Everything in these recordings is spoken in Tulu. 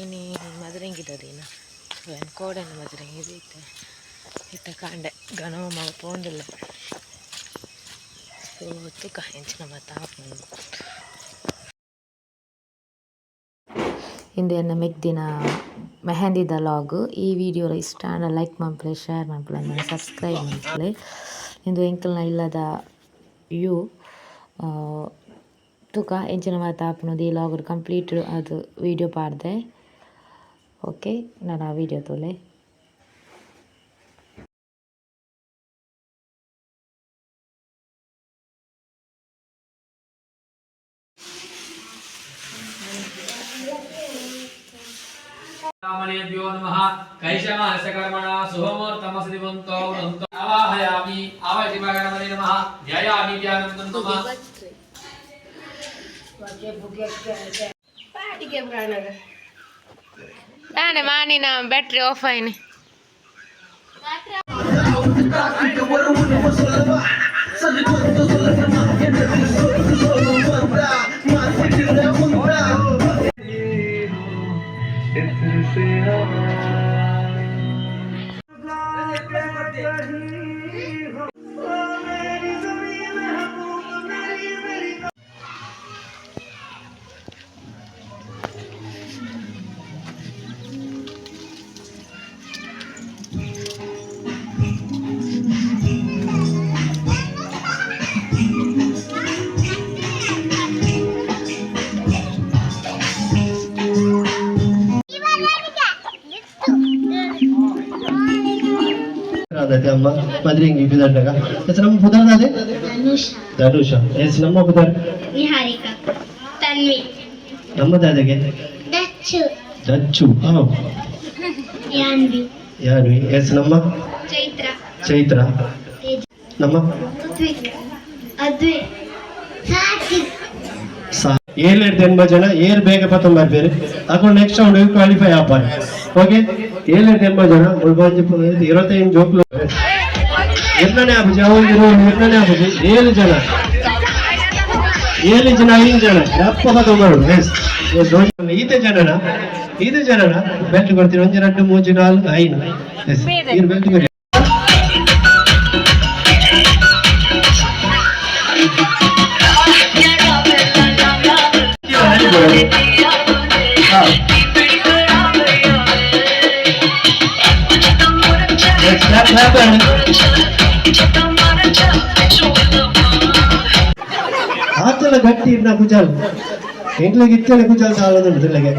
ಇನಿ ಮದರಂಗಿದ ದಿನ. ಸೊ ಕೋಡನ ಮದರಂಗಿ ಇತ್ತೆ ಇತ್ತ ಕಾಂಡೆ ಗಣಮ ಪೋಂದಿಲ್ಲ. ಸೊ ತುಕ ಎಂಚಿನ ಮಾತ ಆಪುಂಡು. ಇಂದು ಎನ್ನ ಮೆಗ್ದಿನ ಮೆಹಂದಿದ ವ್ಲಾಗ್. ಈ ವಿಡಿಯೋ ಇಷ್ಟ ಆಂಡ ಲೈಕ್ ಮನ್ಪುಲೆ, ಶೇರ್ ಮನ್ಪುಲೆ, ಸಬ್ಸ್ಕ್ರೈಬ್ ಮನ್ಪುಲೆ. ಇಂದು ಎಂಕಲ್ನ ಇಲ್ಲದ ವ್ಯೂ. ತುಕ ಎಂಚಿನ ಮಾತ ಆಪುಂಡು. ಈ ವ್ಲಾಗ್ ಕಂಪ್ಲೀಟ್ ಅದು ವಿಡಿಯೋ ಪಾಡ್ದೆ. ಓಕೆ, ನನ ವಿಡಿಯೋ ತೂಲೆ. ಬ್ರಾಹ್ಮಣೇಭ್ಯೋ ನಮಃ. ಕೈಶಮಾನಸಕರ್ಮಣ ಶುಭಮೂರ್ತಮಸದಿವಂತೋ ವೃಂತೋ ಆವಾಹಯಾಮಿ. ಆವಹಿಮಗಣಪತಿ ನಮಃ. ಧ್ಯಾಯಾಮಿ ಧ್ಯಾನಂದಂ ನಮಃ. ತಾನೆ ಮಾನಿನ ಬ್ಯಾಟ್ರಿ ಆಫ್ ಆಯ್ನಿ. ಅದೇ ಅಮ್ಮ ಮದ್ರಿಂಗಿ ಬಿದಂಡಗ. ಎಸ್, ನಮ್ಮ ಪುದರ್ ದಾದೆ? ಧನುಷ. ಎಸ್, ನಮ್ಮ ಪುದರ್? ನಿಹಾರಿಕಾ, ತನ್ವಿ. ನಮ್ಮ ದಾದೆಗೆ? ದಚ್ಚು. ದಚ್ಚು, ಹಾ. ಯಾನ್ವಿ. ಯಾನ್ವಿ. ಎಸ್, ನಮ್ಮ? ಚೈತ್ರ. ಚೈತ್ರ. ತೇಜ. ನಮ್ಮ? ಋತ್ವಿಕ್, ಅದ್ವಿ, ಸಾತ್ವಿಕ್. ಸಾ ಏಳೆಡ್ದು ಎಣ್ಮ ಜನ ಏರ್ ಬೇಗ ಪತ್ತೊಂಬರ್ಬೇರು, ಅಕೊಂಡು ನೆಕ್ಸ್ಟ್ ರೌಂಡ್ ಕ್ವಾಲಿಫೈ ಆಪಾರೆ. ಓಕೆ, ಏಳೆಡ್ದು ಎಣ್ಮ ಜನ ಮುಳ್ಬಂಜಿ 25 ಜೋಕ್ಲು. ಎರಡನೇ ಆಪುಜಿ ಅವು ಇರುವ ಎರಡನೇ ಆಪುಜಿ. ಏಳು ಜನ, ಏಳು ಜನ, ಐದು ಜನ ರಪ್ಪ ಪತ್ತೊಂಬರು. ಎಸ್ ಎಸ್, ಈತೆ ಜನನ, ಈತೆ ಜನನ ಬೆಲ್ಟ್ ಕೊಡ್ತೀನಿ. ಒಂಜಿ, ಎರಡು, ಮೂಜಿ, ನಾಲ್ಕು, ಐದು. ಎಸ್, ಇರು ಬೆಲ್ಟ್ ಕೊಡಿ. ಹಾ. Yes, clap, clap and ಆತಲ ಗಟ್ಟಿ ಇರ್ನ ಕುಜಾಲ್. ಎಂಕ್ಲೆಗ್ ಇತ್ತಲೆ ಕುಜಾಲ್ ಸಾಲದುಂಡು ತಿಲ್ಲಗೆ.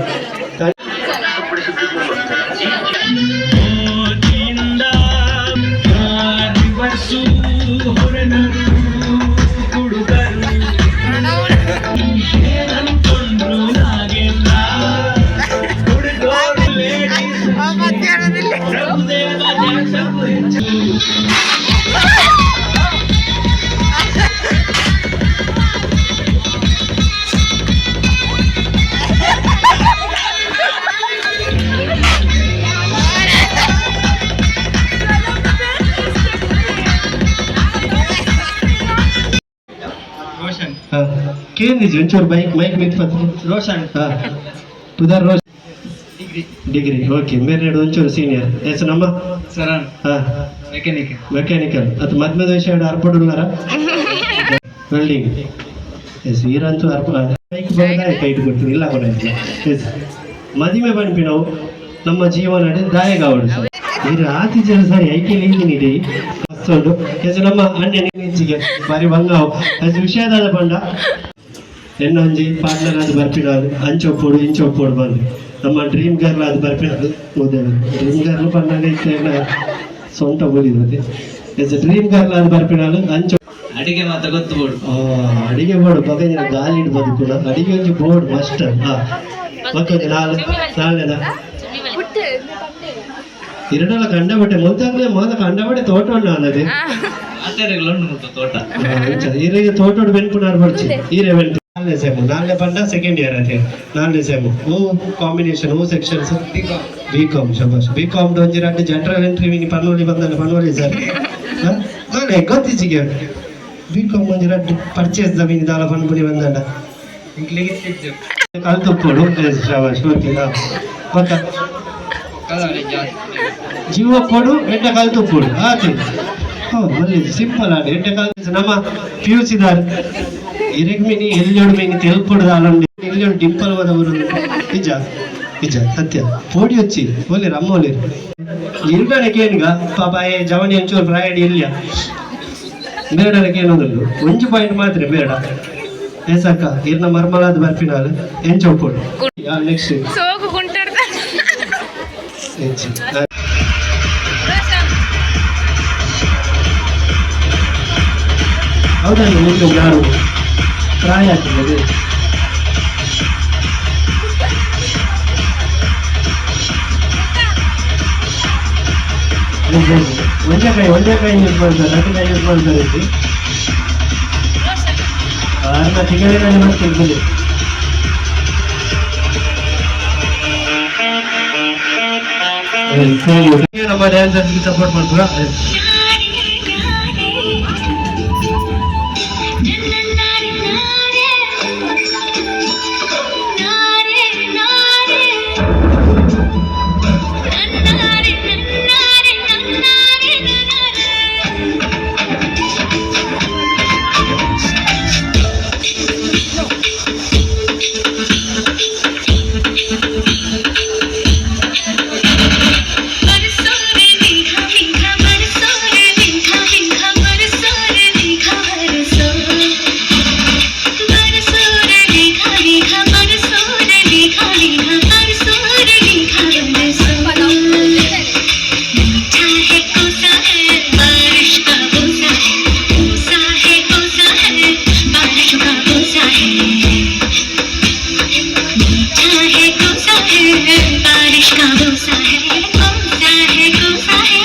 ರೋಷನ್. ಕೇಂದಿಜಿ ಒಂಚೂರು ಬೈಕ್ ಮೈಕ್ ಮಿತ್. ರೋಷನ್. ಹಾ, ಪುದರ್ ರೋಷನ್. ಡಿಗ್ರಿ. Degree, okay. ಮೇರೆ ಒಂಚೂರು ಸೀನಿಯರ್. ಎಸ್, ನಮ್ಮ? ಸರಣ್. ಹಾ. ಮೆಕ್ಯಾನಿಕಲ್. ಮೆಕ್ಯಾನಿಕಲ್. ಅದು ಮದ್ಮದ ವಿಷಯ ಅರ್ಪಡುಲ್ಲಾರ ವೆಲ್ಡಿಂಗ್. ಎಸ್, ಈರಂತೂ ಅರ್ಪ ಬೈಕ್ ಬಂದ ಕೈಟ್ ಕೊಡ್ತೀನಿ ಇಲ್ಲ ಕೊಡ. ಎಸ್, ಮದಿಮೆ ಪನ್ಪಿ ನಾವು ನಮ್ಮ ಜೀವನ ದಾಯಗಾವಡು ಸರ್. ಇದು ಆತಿ ಜನ ಸರಿ ಐಕೆ ಇದೆ ಮಸ್ತ್ ಉಂಟು. ಎಸ್, ನಮ್ಮ ಅಣ್ಣೆ ನೀಚಿಗೆ ಬಾರಿ ಬಂಗಾವು. ಎಸ್, ವಿಷಯದಾದ ಪಂಡ ಎನ್ನೊಂಜಿ ಪಾರ್ಟ್ನರ್ ಅದು ಬರ್ಪಿನಾದು ಅಂಚೊಪ್ಪೋಡು ಇಂಚೊಪ್ಪೋಡು ಬಂದು ನಮ್ಮ ಡ್ರೀಮ್ ಗರ್ಲ್ ಅದು ಬರ್ಪಿನಾದು. ಡ್ರೀಮ್ ಗರ್ಲ್ ಪಂಡಾಗ ಇತ್ತೆ ಸೊಂಟ ಬೋಲಿದೆ. ಎಸ್, ಡ್ರೀಮ್ ಗರ್ಲ್ ಅದು ಬರ್ಪಿನಾಲು ಅಂಚ ಅಡಿಗೆ ಮಾತ್ರ ಗೊತ್ತು ಬೋಡು. ಆ, ಅಡಿಗೆ ಬೋಡು ಬಗೆ ಗಾಲಿ ಇಡ್ಬೋದು ಕೂಡ. ಅಡಿಗೆ ಒಂಜಿ ಬೋರ್ಡ್ ಮಸ್ಟ್. ಹಾ, ಮತ್ತೊಂದು ನಾಲ್ ನಾಲ್ನೇದ ಎರಡಲ್ಲ ಕಂಡಬಟ್ಟೆ ಮುಲ್ತಾಗ್ಲೇ ಮಾತ ಕಂಡಬಟ್ಟೆ ತೋಟ ಉಂಡು ಅನ್ನದೆ. ಆಚಾರ್ಯಗಳು ಉಂಟು ಮುಟ್ಟು ತೋಟ. ಈರೆಗೆ ತೋಟೋಡು ಬೆನ್ಪುನಾರ್ ಬರ್ಚಿ ಈರೆ ಬೆನ್ಪು. ನಾಲ್ನೇ ಸೆಮ್ಮು, ನಾಲ್ನೇ ಪಂಡ ಸೆಕೆಂಡ್ ಇಯರ್ ಅದೇ. ನಾಲ್ನೇ ಸೆಮ್ಮು, ಓ ಕಾಂಬಿನೇಷನ್, ಓ ಸೆಕ್ಷನ್ಸ್? B com. ಶಬಾಷ್. ಬಿ ಕಾಮ್ ಒಂಜಿ ರಡ್ಡ್ ಜನರಲ್ ಎಂಟ್ರಿ ಮಿನಿ ಪನ್ನೊಲಿ ಬಂದಲ್ಲ ಪನ್ನೊಲಿ ಸರ್ ನಾನೇ ಗೊತ್ತಿಜ್ಜಿಗೆ. ಬಿ ಕಾಮ್ ಒಂಜಿ ರಡ್ಡ್ ಪರ್ಚೇಸ್ the mini ದಾಲ ಪನ್ಪುನಿ ಬಂದಂಡ. ಇಂಕ್ಲಿಗೆ ಇತ್ತಿಜ್ಜು. ಕಲ್ತುಪ್ಪೊಡು. ಶಾಬಾಷ್, ಓಕೆ. ಬೊಕ್ಕ ಜೀವ ಕೊಡು, ಎಡ್ಡೆ ಕಲ್ತುಪ್ಪೊಡು ಆತು. ಹೌದು, ಮಲ್ಲಿ ಸಿಂಪಲ್ ಆಡ್ ಎಡ್ಡೆ ಕಲ್ತು. ನಮ್ಮ ಪಿಯುಸಿದಾರ್ ಇರೆಗ್ ಮಿನಿ ಎಲ್ಲಿಯೋಡು ಮಿನಿ ತೆಲ್ಪೊಡು ದಾಲಂಡಿ ಎಲ್ಲಿಯೋಡು ಡಿಂಪಲ್ ಹೋದವರು. ನಿಜ ನಿಜ ಸತ್ಯ. ಪೋಡಿ వచ్చಿ ಓಲಿರು ಅಮ್ಮ ಓಲಿರು ಇರ್ಡನಕ್ಕೆ ಏನ್ಗ ಪಾಪ ಏ ಜವನಿ ಒಂಚೂರು ಪ್ರಾಯಡಿ ಇಲ್ಲ ಬೇಡನಕ್ಕೆ ಏನೊಂದುಂಡು. ಒಂಜಿ ಪಾಯಿಂಟ್ ಮಾತ್ರ ಬೇಡ ಏಸಕ್ಕ ಇರ್ನ ಮರ್ಮಲಾದ ಬರ್ಪಿನಾಲ್ ಎಂಚ ಒಪ್ಪೊಡು. ನೆಕ್ಸ್ಟ್. ಸೋಕು ಗುಂಟಾಡ್ತಾ. ಎಂಚಿ. ಹೌದಲ್ಲ, ನಿಮ್ಗೆ ಯಾರು ಪ್ರಾಯ ಆಗ್ತದೆ? ಒಂದೇ ಕೈ, ಒಂದೇ ಕೈ ಯೂಸ್ ಮಾಡ್ತಾರೆ, ರಟ್ಟು ಕೈ ಯೂಸ್ ಮಾಡ್ತಾರೆ. ಇಲ್ಲಿ ಅರ್ಧ ತಿಂಗಳಿನಲ್ಲಿ ಮತ್ತೆ ಬಿಡಿ. ನಮ್ಮ ಡ್ಯಾನ್ಸರ್ಸ್ಗೆ ಸಪೋರ್ಟ್ ಮಾಡ್ತೀರಾ? बारिश का भूसा है, कोसा है, कोसा है,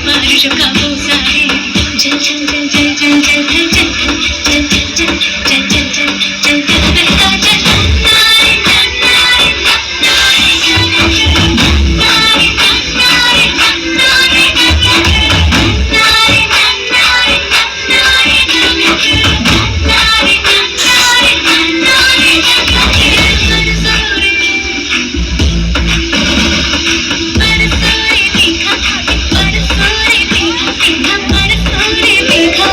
बारिश का भूसा है। चल चल चल चल चल चल चल चल चल चल चल चल चल चल चल बहता चल नारे नारे नारे नारे नारे नारे नारे नारे नारे नारे नारे नारे। बरसोरे तीखा तीखा बरसोरे तीखा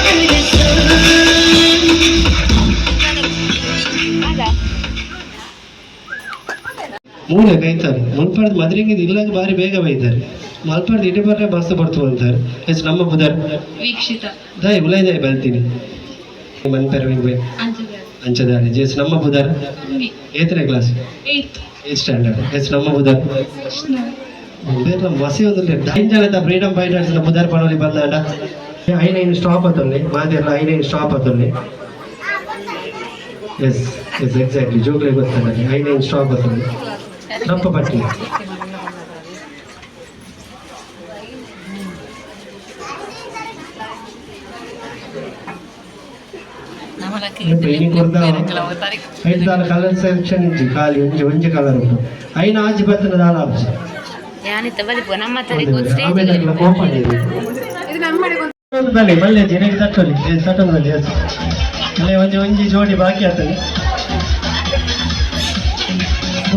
बरसो। ಮೂಲೆ ಕೈತಾರೆ ಮುಲ್ಪಾಡ್ದು ಮದ್ರಿಂಗಿದ್ ಇಲ್ಲಾಗ ಬಾರಿ ಬೇಗ ಬೈತಾರೆ. ಮಲ್ಪಾಡ್ದು ಇಡೀ ಬರ್ರೆ ಮಸ್ತ್ ಬಡ್ತು ಅಂತಾರೆ. ಎಸ್, ನಮ್ಮ ಬುಧರ್. ವೀಕ್ಷಿತ. ದಾಯ್ ಉಲೈದಾಯ್ ಬಲ್ತೀನಿ ಮನ್ಪೆರ ಬೈ. ಅಂಚದಾರಿ. ಜೆಸ್, ನಮ್ಮ ಬುಧರ್. ಏತನೇ class? Eighth. Eighth standard. Yes, ನಮ್ಮ ಬುಧರ್. ಬೇರೆ ನಮ್ಮ ಮಸಿ ಒಂದು ಇಂಜಾಲದ ಫ್ರೀಡಮ್ ಫೈಟರ್ಸ್ ಬುಧರ್ ಪಣೋಲಿ ಬಂದಾಂಡ ಐನೈನು ಸ್ಟಾಪ್ ಆತಲ್ಲಿ ಮಾತೆಲ್ಲ ಐನೈನು ಸ್ಟಾಪ್ ಆತಲ್ಲಿ. Yes yes, exactly. ಜೋಗ್ಲೆ ಗೊತ್ತಲ್ಲ, ಐನೈನು ಸ್ಟಾಪ್ ಆತಲ್ಲಿ ರಪ್ಪ ಪಟ್ಟಿ. ಇನಿ ಕೊರ್ದ ಐದು ದಾಲ ಕಲರ್ ಸೆಲೆಕ್ಷನ್ ಇಜ್ಜಿ, ಖಾಲಿ ಒಂಜಿ ಒಂಜಿ ಕಲರ್ ಉಂಟು. ಐನ ಆಜಿ ಬತ್ತನ ದಾಲ ಆಪ್ಜಿ. ಯಾನಿತ್ತ ಬಲಿಪು ನಮ್ಮ ತರಿಕ್. ಆಮೇಲೆ ಅಕ್ಲ ಕೋಪ ಆಗಿದೆ. ಒಂದು ಬಲೆ ಬಲ್ಲೆ ದಿನಕ್ಕೆ ತಟ್ಟೊಲಿ ತಟ್ಟೊಂದು ಬಲ್ಲೆ. ಎಸ್, ಅಲ್ಲೇ ಒಂಜಿ ಒಂಜಿ ಜೋಡಿ ಬಾಕಿ ಆಗ್ತದೆ.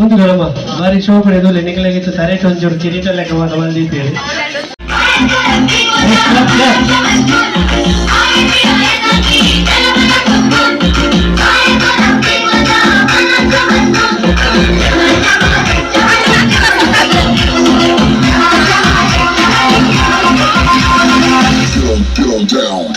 ಒಂದು ಗರಮ ಬಾರಿ ಶೋಕಡೆ ಇದು ನಿಕಲೆಗಿತ್ತು ತರೇಟ್ ಒಂಚೂರು ಕಿರೀಟ ಲೆಕ್ಕ ಮಾತ ಬಂದಿದ್ದೇವೆ. Get on down.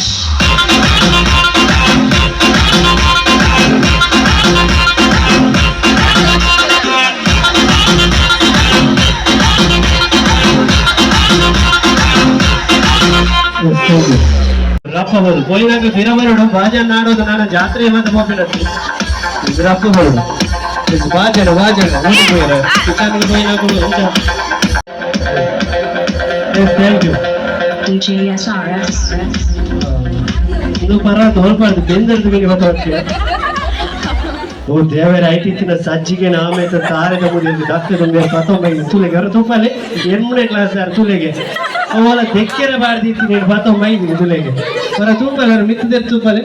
ರಪ್ಪಬಹುದು ಪೋಯಿನಾಗ ಬಿರಬರುಡು ಬಾಜನ್ ನಾಡೋದು. ನಾನು ಜಾತ್ರೆ ಮತ್ತೆ ಪೋಪಿನತ್ತು ರಪ್ಪಬಹುದು. ಬಾಜನ ಬಾಜನ ಊಟಕ್ಕೆ ಪೋಯಿರ ಕಿಚನ್ಗೆ ಪೋಯಿನಾಗ. Thank you. DJSRS. ಇದು ಪರ ತೋಲ್ಬಾರ್ದು ಬೆಂದರ್ದು ಮೇಲೆ ಗೊತ್ತಾಗ್ತೀಯ. ಓ ದೇವರ, ಐಟಿತ್ತಿನ ಸಜ್ಜಿಗೆ ನಾಮೇತ ತಾರೆದ ಮುದಿ ಡಾಕ್ಟರ್ ಒಂದು ಪತ್ತೊಂಬೈ ತುಲೆಗೆ ಅವರ ತುಪ್ಪಲೆ ಎಮ್ಮನೆ ಕ್ಲಾಸ್ ಯಾರು ತುಲೆಗೆ ಅವಲ ದೆಕ್ಕೆರೆ ಬಾರ್ದಿತ್ತಿ ನೀನು ಪತ್ತೊಂಬೈ ತುಲೆಗೆ ಅವರ ತೂಪಲೆ ಅವರ ಮಿತ್ತದ ತೂಪಲೆ.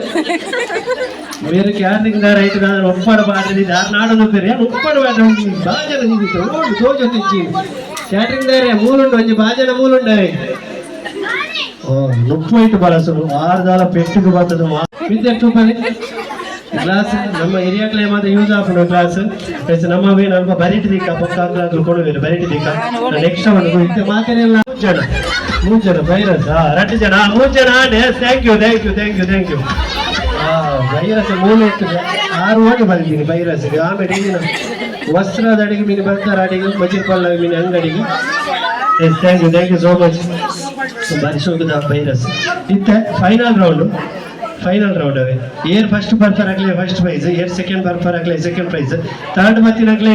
ಮೇರೆ ಕ್ಯಾಟ್ರಿಂಗ್ ದಾರ ಐಟ್ ದಾರ ಒಪ್ಪಡ ಪಾಡ್ರಿ ದಾರ ನಾಡೊಂದು ಪೇರು ಉಪ್ಪಡ ಪಾಡ್ರಿ ಬಾಜನ ದಿತ್ತು ಓಡು ತೋಜೊ ತಿಚ್ಚಿ ಕ್ಯಾಟ್ರಿಂಗ್ ದಾರೆ ಮೂಲುಂಡು ಒಂಜಿ ಬಾಜನ ಮೂಲುಂಡವೆ. ಓ ನುಪ್ಪು ಐಟು ಬಳಸುನು ಆರು ದಾಲ ಪೆಟ್ಟಿಗೆ ಬರ್ತದೆ. ವಿದ್ಯಾರ್ಥಿ ತೂಪನೆ ಗ್ಲಾಸ್ ನಮ್ಮ ಹಿರಿಯಕ್ಲೆ ಮಾತ್ರ ಯೂಸ್ ಆಪುಂಡು ಗ್ಲಾಸ್. ಎಸ್ ನಮ್ಮ ವೇ ನಮ್ಮ ಬರಿಟಿ ದಿಕ್ಕ ಪೊಕ್ಕ ಹಾಕ್ಲಾಕ್ಲು ಕೊಡುವೇರು ಬರಿಟಿ ದಿಕ್ಕ. ನೆಕ್ಸ್ಟ್ ಅವನು ಇತ್ತೆ ಮಾತೆಲ್ಲ ಮೂರು ಜನ, ಮೂರು ಜನ ಬೈರಸ್. ಹಾ, ರಡ್ಡು ಜನ, ಮೂರು ಜನ. Yes, thank you, thank you, thank you, thank you. ಹಾ, ಬೈರಸ್ ಮೂಲೆ ಇರ್ತದೆ. ಆರು ಹೋಗಿ ಬಂದಿದ್ದೀನಿ ಬೈರಸ್ಗೆ. ಆಮೇಲೆ ಈಗಿನ ವಸ್ತ್ರದ ಅಡಿಗೆ ಮೀನು ಬರ್ತಾರೆ, ಅಡಿಗೆ ಮಜಿರ್ ಪಲ್ಲ ಮೀನು ಅಂಗಡಿಗೆ. Yes, thank you, thank you so much. ಬಾರಿ ಶೋಕದ ಬೈರಸ್. ಇತ್ತೆ ಫೈನಲ್ ರೌಂಡ್, ಫೈನಲ್ ರೌಂಡ್ ಅವೇ. ಏರ್ ಫಸ್ಟ್ ಬರ್ತಾರಾಗ್ಲಿ ಫಸ್ಟ್ ಪ್ರೈಸ್, ಏರ್ ಸೆಕೆಂಡ್ ಬರ್ತಾರಾಗ್ಲಿ ಸೆಕೆಂಡ್ ಪ್ರೈಸ್, ಥರ್ಡ್ ಬತ್ತಿನಾಗ್ಲಿ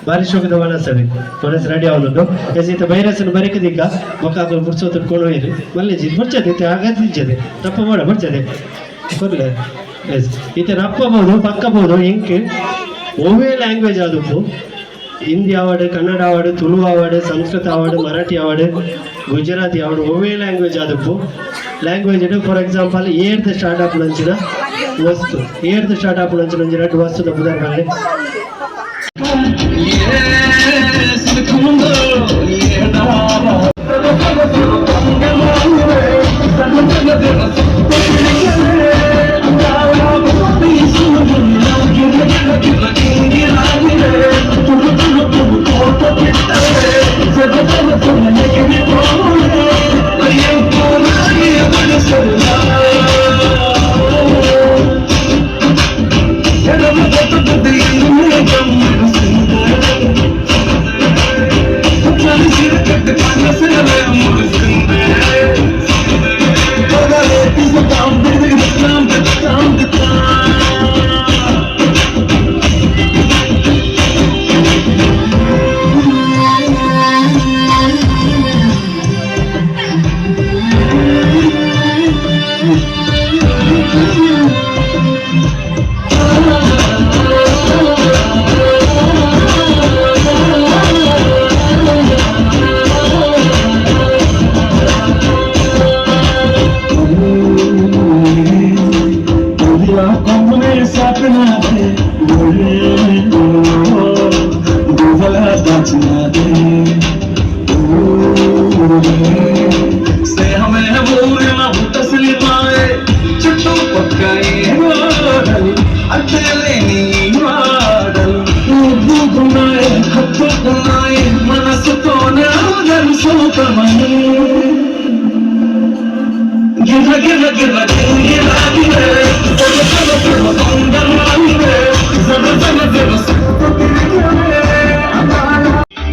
ಬಾರಿ ಶೋಕದ ಮನಸ್ಸವಿ ಮನಸ್ಸು ರೆಡಿ ಆವೊಂದುಂಡು. ಎಸ್, ಇತ್ತೆ ಬೈರಸನ್ನು ಬರಿಕದಿಕ್ಕ ಮೊಕ್ಕಾಕಲು ಪುರ್ಸೊತ್ತು ಕೊಂಡು ಮಲ್ಲೆಜಿ ಬುಡ್ಚದೆ. ಇತ್ತೆ ಆಗತ್ತಿಜ್ಜದೆ ತಪ್ಪ ಮಾಡ ಬುಡ್ಚದೆ ಕೊರ್ಲೆ. ಎಸ್, ಇತ್ತೆ ರಪ್ಪಬಹುದು ಪಕ್ಕಬಹುದು. ಇಂಕ್ ಒವ್ವೇ ಲ್ಯಾಂಗ್ವೇಜ್ ಆದುಪ್ಪು, ಹಿಂದಿ ಆವಡ್, ಕನ್ನಡ ಆವಡ್, ತುಳು ಆವಡ್, ಸಂಸ್ಕೃತ ಆವಡ್, ಮರಾಠಿ ಆವಡ್, ಗುಜರಾತಿ ಆವಡ್, ಒವ್ವೇ ಲ್ಯಾಂಗ್ವೇಜ್ ಆದುಪ್ಪು. ಲ್ಯಾಂಗ್ವೇಜ್ ಫಾರ್ ಎಕ್ಸಾಂಪಲ್ ಏರ್ದ್ ಸ್ಟಾರ್ಟ್ ಆಪುನಂಚಿನ ವಸ್ತು, ಏರ್ದ್ ಸ್ಟಾರ್ಟ್ ಆಪುನಂಚಿನ ಒಂಜಿ ರಡ್ಡ್ ವಸ್ತುದ ಪುದರ್ ಪನ್ಲೆ.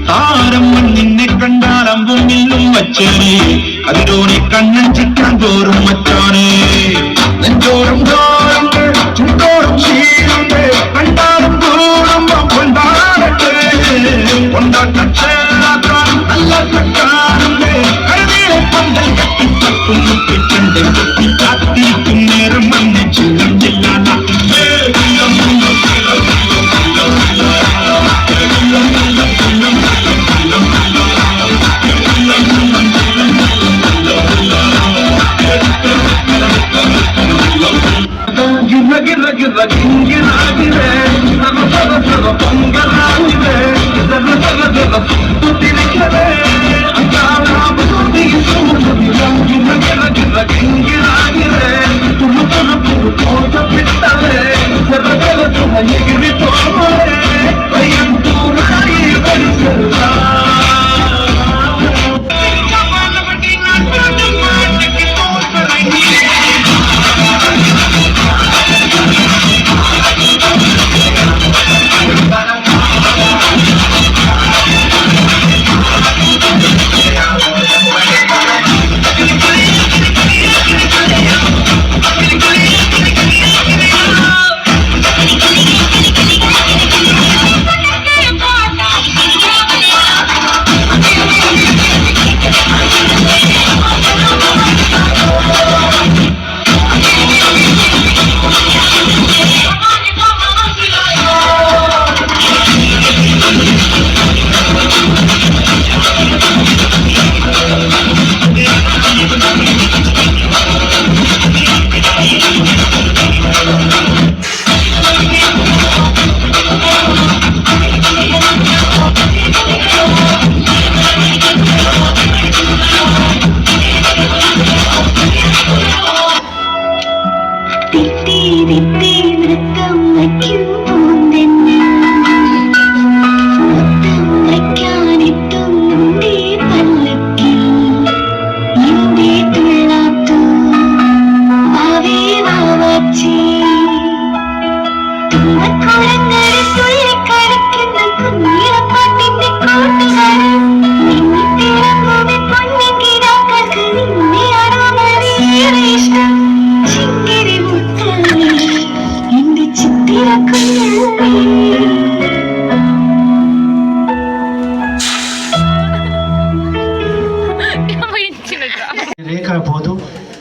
താരമ്മൻ നിന്നെ കണ്ടാൽ അമ്പും മില്ലും വച്ചേനെ, അതിരോനെ കണ്ണൻ ചിത്രം തോറും മച്ചാനെ. നെഞ്ചോറും തോറും ചുണ്ടോറും ശീലം കണ്ടാലും കൂടുമ്പം കൊണ്ടാടട്ടെ, കൊണ്ടാട്ടട്ടെ. നല്ല കട്ടാറുണ്ട് കരുതിയെ പന്തൽ കെട്ടി തപ്പും മുട്ടിക്കണ്ട് കുത്തി കാത്തിരിക്കും നേരം വന്ന് ചില്ലം ചില്ലാന.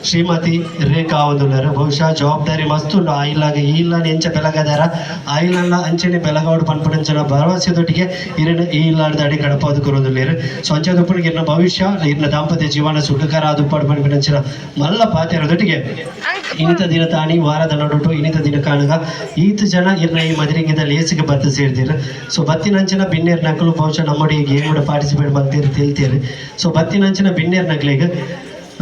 ಶ್ರೀಮತಿ ರೇಖಾ ಆವೊಂದುಲ್ಲೆರ್. ಬಹುಶಃ ಜವಾಬ್ದಾರಿ ಮಸ್ತ್ ಉಂಡು. ಆ ಇಲ್ಲಾಗ ಈ ಇಲ್ಲನ ಎಂಚ ಬೆಲಗದಾರ, ಆ ಇಲ್ಲನ್ನ ಅಂಚನೆ ಬೆಲಗಾವಡು ಪನ್ಪುನಂಚನ ಭರವಸೆದೊಟ್ಟಿಗೆ ಇರೆನ ಈ ಇಲ್ಲಾಡ್ದ ಅಡಿ ಕಡಪಾದು ಕೊರೊಂದುಲ್ಲೆರ್. ಸೊ ಅಂಚದ ಇರ್ನ ಭವಿಷ್ಯ, ಇರ್ನ ದಾಂಪತ್ಯ ಜೀವನ ಸುಖಕರ ಆದುಪ್ಪಾಡು ಪನ್ಪಿನಂಚಿನ ಮಲ್ಲ ಪಾತೆರದೊಟ್ಟಿಗೆ ಇನಿತ ದಿನ ತಾನಿ ವಾರದ ನಡುಟು ಇನಿತ ದಿನ ಕಾಣಗ ಈತ ಜನ ಇರ್ನ ಈ ಮದರಿಂಗಿದ ಲೇಸಿಗೆ ಬತ್ತ ಸೇರ್ದಿರ್. ಸೊ ಬತ್ತಿನಂಚಿನ ಬಿನ್ನೇರ್ ನಕಲು ಬಹುಶಃ ನಮ್ಮಡಿ ಗೇಮ್ ಕೂಡ ಪಾರ್ಟಿಸಿಪೇಟ್ ಮಲ್ತೀರ್ ತಿಳ್ತೀರಿ. ಸೊ ಬತ್ತಿನಂಚಿನ ಬಿನ್ನೇರ್ ನಕ್ಲೆಗ್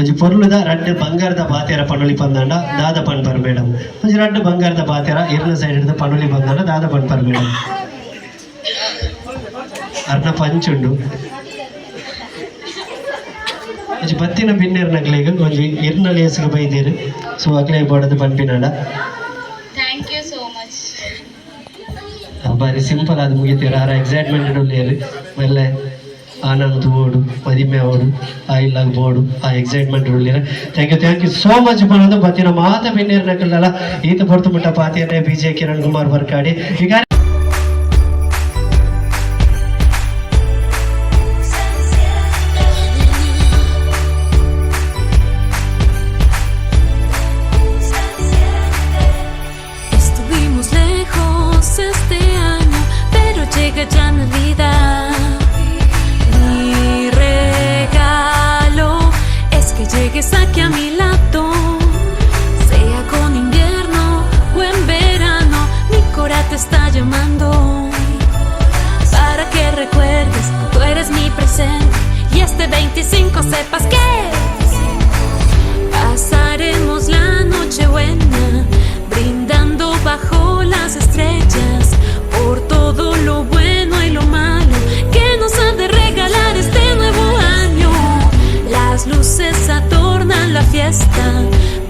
ಒಂಜಿ ಪೊರ್ಲುದ ರಡ್ಡ್ ಬಂಗಾರದ ಬಾತೆರ ಪಣೊಲಿ ಪಂದಾಂಡ ದಾದ ಪನ್ಪರ್ ಮೇಡಮ್? ಒಂಜಿ ರಡ್ಡ್ ಬಂಗಾರದ ಬಾತೆರ ಇರ್ನ ಸೈಡ್ ಹಿಡ್ದು ಪಣೊಲಿ ಬಂದಾಂಡ ದಾದ ಪನ್ಪರ್ ಮೇಡಮ್? ಅರ್ನ ಪಂಚುಂಡು. ಒಂಜಿ ಬತ್ತಿನ ಬಿನ್ನೇರ್ ನಕ್ಲೆಗ್ ಒಂಜಿ ಇರ್ನ ಲೇಸ್ಗ್ ಬೈದೀರ್. ಸೊ ಅಕ್ಲೆ ಬೋಡದು ಪನ್ಪಿನಾಂಡ? Thank you so much. ಬಾರಿ ಸಿಂಪಲ್ ಆದ್ ಮುಗಿತೀರ. ಆರ ಎಕ್ಸೈಟ್ಮೆಂಟ್ ಉಲ್ಲೇರ್. ಮೆಲ್ಲೆ ಆನಂದ್ ಓಡು, ಮದಿಮೆ ಓಡು, ಆ ಇಲ್ಲಾಗ ಬೋಡು, ಆ ಎಕ್ಸೈಟ್ಮೆಂಟ್ ಉಳ್ಳೇರ್. Thank you, thank you so much ಪನೊಂದು ಬತ್ತಿನ ಮಾತ ಬಿನ್ನೇರ್ ನಕಲ್ನಲ ಈತ ಪೊರ್ತು ಮುಟ್ಟ ಪಾತಿಯನ್ನೇ ಬಿ.ಜೆ. ಕಿರಣ್ ಕುಮಾರ್ ವರ್ಕಾಡಿ ಈಗ Estuvimos lejos este año, pero llega ya Navidad. Mi regalo es que llegues aquí a mi lado, sea con invierno o en verano, mi cora te está llamando. Para que recuerdes, tú eres mi presente y este 25 sepas que pasaremos la noche buena, brindando bajo las estrellas por todo lo bueno y lo malo que nos han de regalar este nuevo año. Las luces adornan la fiesta.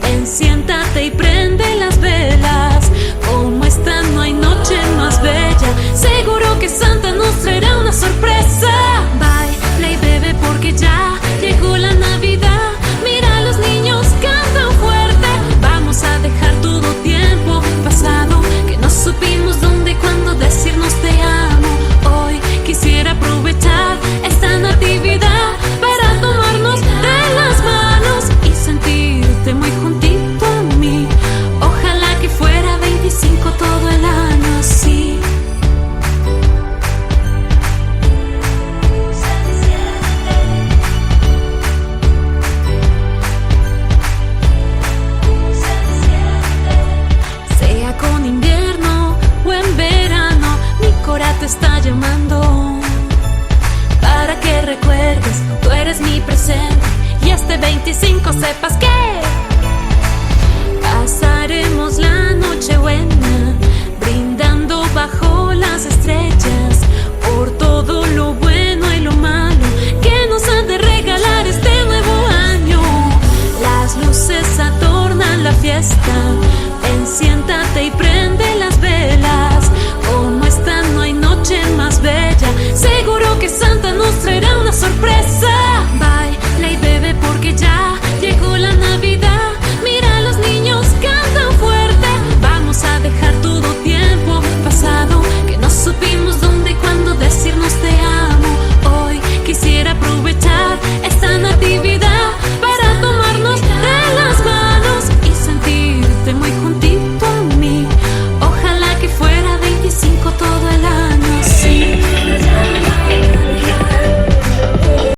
Ven, siéntate y prende las velas. Como esta no hay noche más bella. Seguro que Santa nos traerá una sorpresa. Baila y bebe porque ya llegó la Navidad. Mira, los niños cantan fuerte. Vamos a dejar todo tiempo pasado que no supimos dónde y cuándo decirnos te amo. Hoy quisiera aprovechar esta natividad para tomarnos de las manos y sentirte muy juntito a mí. Ojalá que fuera 25 todo el año así. Sea con invierno o en verano, mi cora te está llamando. Para que recuerdes, tú eres mi presente y este 25 sepas que pasaremos la noche buena.